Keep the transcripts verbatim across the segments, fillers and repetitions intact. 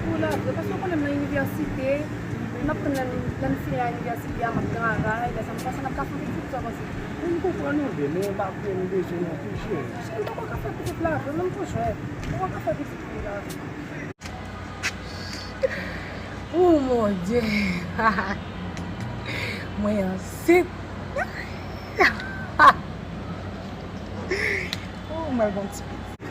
Pou la vre, paske w konnen m nan inivèsite, m ap tann lè m, lè m fini a inivèsite a, m ap travay, lè sa m panse n ap ka fè pitit, sa w panse? M konprann ou byen, men m pa vle m bezwen non plis, cheri. Cheri, m poko ka fè pitit la vre, menm pou jwèt. M poko ka fè pitit pou la vre. Oh mon Dieu! Mwen ansent! Oh, mwen gon ti pitit.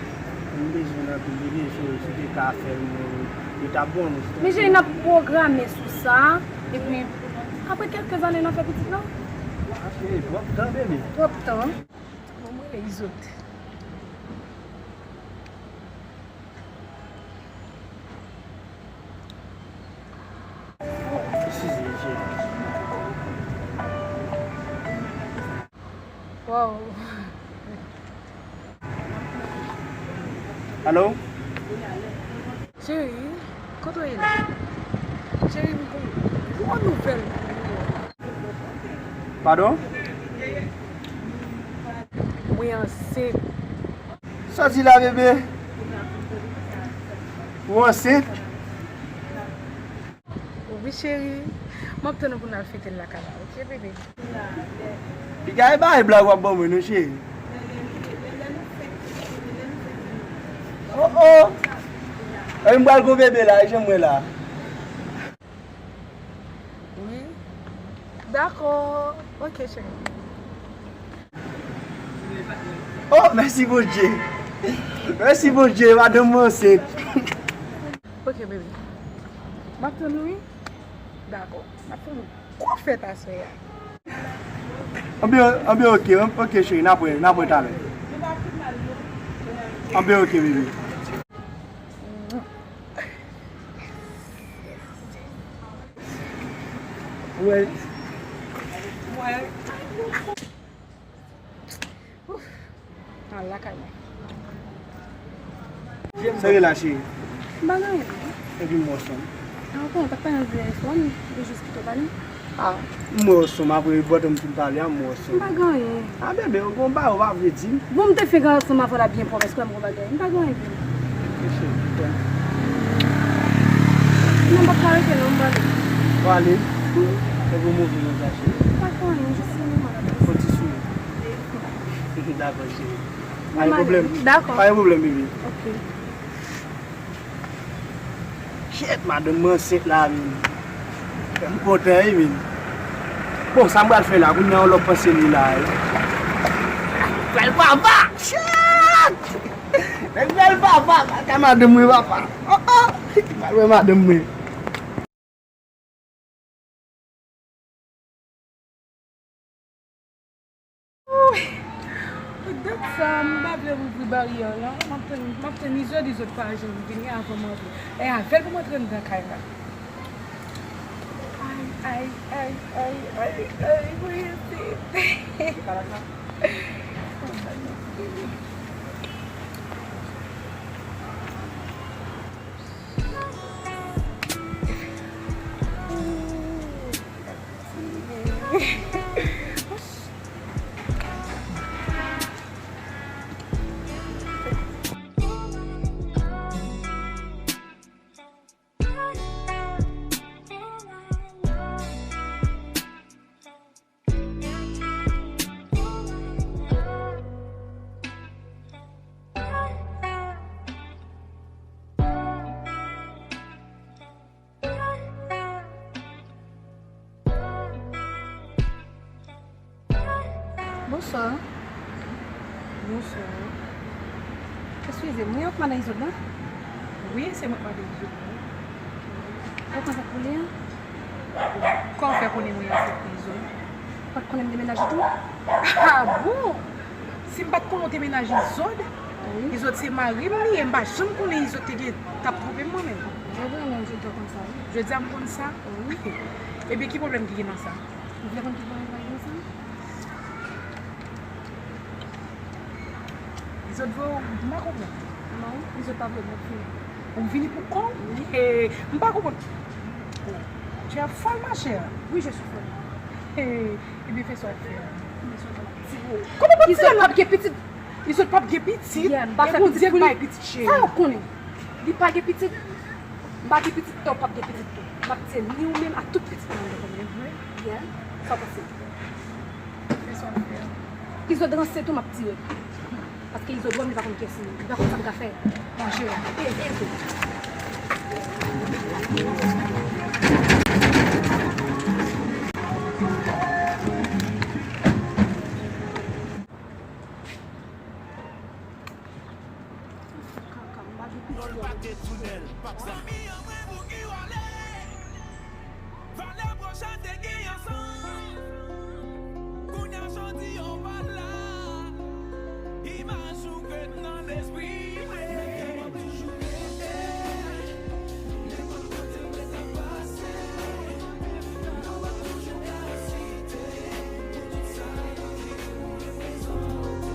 M bezwen l anpil, bebe, si w, si w te ka fè l, mwen, li t ap bon, nou. Men cheri, n ap pwograme sou sa, epi, apre kèlke zane, n ap fè pitit la. Cheri, twòp tan, bebe. Twòp tan. Bon, mwen rele Izot. Eskize, cheri. Wow. Alo? Cheri, kote w ye la? Cheri, m gon gwo nouvèl pou ou. Padon? Mwen ansent. Sa w di la, bebe? Ou ansent? Wi, cheri. M ap tann ou pou n al fete l lakay la, oke, bebe? Piga e bagay blag w ap ban mwen, non, cheri. Oh, oh! Epi m pral gon bebe la, e jan mwen la. Wi. Dakò. Oke, cheri. Oh, mèsi Bondye. Mèsi Bondye, madanm mwen ansent. Oke, bebe. M ap tann ou, wi. Dakò. N ap fè yon gwo fèt aswè a. Anben, anben, oke, oke, cheri, n ap wè, n ap wè talè. Anben, oke, bebe. Wè. Wè. Ouf. Al lakay mwen. Sa gen la, cheri? M pa gen anyen. Epi m wè w sonm. Ah, ou konnen, pa t pa gen telefòn, m te jis kite w pale. Ah, m wè w sonm, apre bòt m fin pale a, m wè w sonm. M pa gen anyen. Ah, bebe, ou gon bagay ou pa vle di m? Bon, m te fenk ansanm avè w la byen pwòp, èske w wè m gon bagay? M pa gen anyen, bebe. Ok, cheri, bon. Non, m p ap ka rete, non, m prale. Ou prale? Wi. Fè gwo move konsa, cheri. M pa gen anyen, jis yon moman la. Fon ti souri. Dakò, cheri. Pa gen pwoblèm. Dakò. Pa gen pwoblèm, bebe. Ok. Shit, madanm mwen ansent la, men. M kontan, wi, men. Bon, sa m pral fè la, kounye a yon lòt panse li la, wi. Pral papa! Shit! Nèg pral papa, kaka madanm mwen papa. Oh, oh! Pral wè madanm mwen. Pou dat sa, m pa vle ouvri baryè la. M ap tann, m ap tann Izot, Izot pa janm vini avan m antre. E avè l pou m antre anndan kay la. Ay, ay, ay, ay, ay, ay, mwen isit. Bonswa. Bonswa. Eskize m, wi, ou k madan Izot la? Wi, se mwen k madan Izot la. Ou konn sa k pou li an? Kòman w fè konnen mwen ansent pou Izot? Ou pa t konnen m demenaje tou? Ah bon? Si m pa t konnen w te menaje Izot, wi. Izot se mari m li ye, m pa janm konnen Izot te gen, t ap twonpe m mwen menm. Jodi a menm, jodi a w konn sa, wi. Jodi a m konn sa? Wi. Ebyen, ki pwoblèm ki gen nan sa? Ou vle konn ki pwoblèm ki gen nan sa? Izot vre w, m pa konprann. Non, Izot pa vre m, m ap vini. Ou vini pou kò w? Wi. E, m pa konprann. Oh, tu es folle, ma chère. Oui, je suis folle. E, ebyen, fè sa w ap fè a. Izot p ap gen pitit. Izot p ap gen pitit? Yeah, m pa fè pitit pou li. E Bondye k bay pitit, cheri. Sa yo konnen? Li pa gen pitit. M pa gen pitit e w p ap gen pitit tou. M ap tiye ni ou menm ak tout pitit mwen anndan fanmi an. Yeah? Sa w panse? Izo ranse tou, m ap tire. Paske Izo dwòm, li pa konn kiyès li ye. Li pa konn sa pou l ka fè. Manje a. E, e, e. Kaka, m pa gen pitit. Zanmi an mwen, pou ki w ale? Valè pwòch te gen ansanm. Kounye a jodi a w pa la. Imaj ou ret nan lespri mwen. Nenpòt kote mwen ta pase, nou ap toujou ka site pou tout sa nou viv ou reprezante.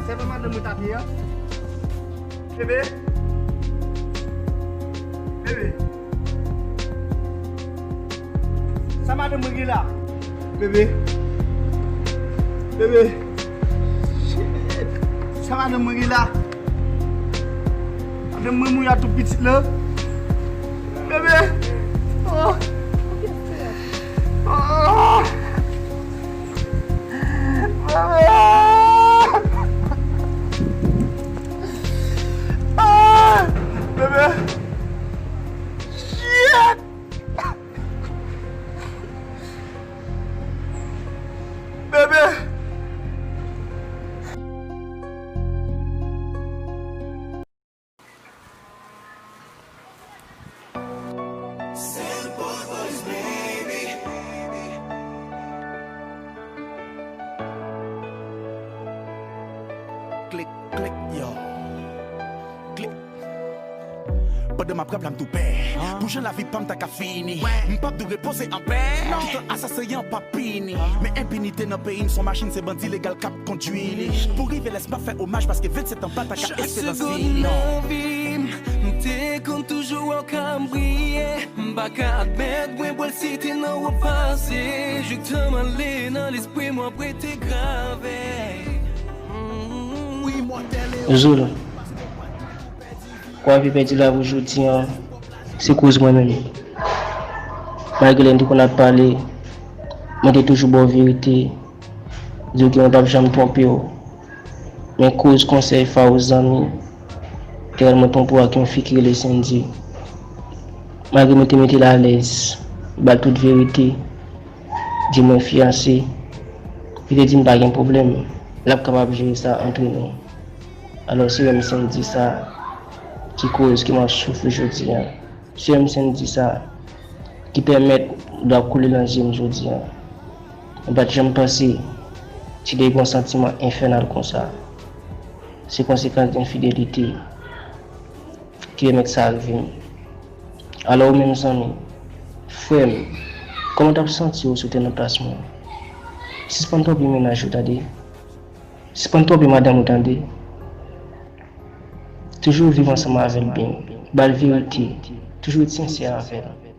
Se pa madanm mwen tate a? Bebe? Bebe? Sa madanm mwen gen la? Bebe? Bebe? Shit. Sa madanm mwen gen la? Madanm mwen mouri ak tout pitit lan. Bebe! Oh! Oh! Bebe! Ah! Bebe! Shit! Bebe! Klik, klik, yo. Klik. Pandan m ap rap la, m tou pè. Pou jan lavi pa m ta ka fini. M p ap dwe repoze an pè. Toutan asasen an p ap pini. Men enpinite nan peyi m, se yon machin, se bandi legal k ap kondui li. Pou rive lès m ap fè omaj, paske vennsèt an pa ta ka esperans fini. Chak segonn nan vi m, m te konn toujou wè w ka briye. M pa ka admèt mwen pral site non w pase. Jouk tan m ale nan lespri m w ap rete grave. Zoulo, kwa fi pèdi lavi w jodi a, se koz mwen menm. Malgre lè n te konn ap pale, mwen te toujou ba w verite, di w ke mwen p ap janm twonpe w. Men koz konsèy Fawouz zanmi, te al mwen twonpe w ak yon fi ki rele Sendy. Malgre mwen te mete l alèz, ba l tout verite, di mwen fiyanse, li te di m pa gen pwoblèm, l ap kapab jere sa antre nou. Alò, se menm Sendy sa ki koz ke m ap soufri jodi a. Se menm Sendy sa ki pèmèt dlo ap koule nan zye m jodi a. Mwen pa t janm panse ti de gen yon santiman enfènal konsa. Se konsekans de enfidelite ki pèmèt sa rive m. Alò, ou menm zanmi, frè m, kòman w t ap santi w si w te nan plas mwen? Sispann twonpe mennaj ou, tande. Sispann twonpe madanm ou, tande. Toujou viv ansanm avè l byen. Ba l verite. Toujou ret sensè avè l.